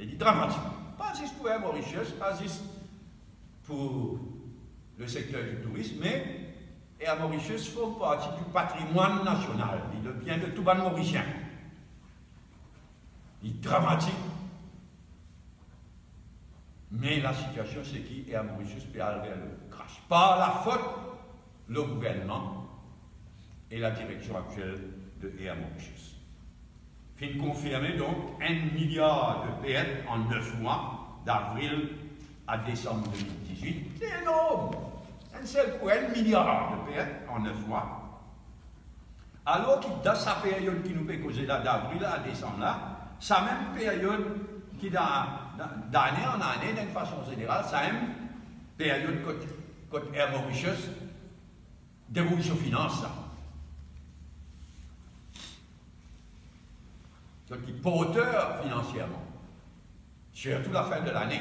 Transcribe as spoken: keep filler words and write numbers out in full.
E li dramatik. Pa zis pou Air Mauritius, pa zis pou le sekter di tourism, me Air Mauritius form parti di patrimwann nasional, li devien de tou bann Morisien. Li dramatik. Me lasitiasion se ki Air Mauritius pe al ver le krash par lafot le gouvernman e ladireksion aktiel de Air Mauritius. Finn konfirme donk enn miliar de pert an nef mwa, davril a desam de mil dizwit. Se enorm. Enn sel kou, enn miliar de pert an nef mwa. Alor ki dan sa period ki nou pe koze la, davril a desam la, sa mem period ki dan, dan, dane an ane, dan enn fason zeneral, sa mem period kot, kot Air Mauritius deroul so finans la. Kot ki porter finansierman, sirtou lafin de lane.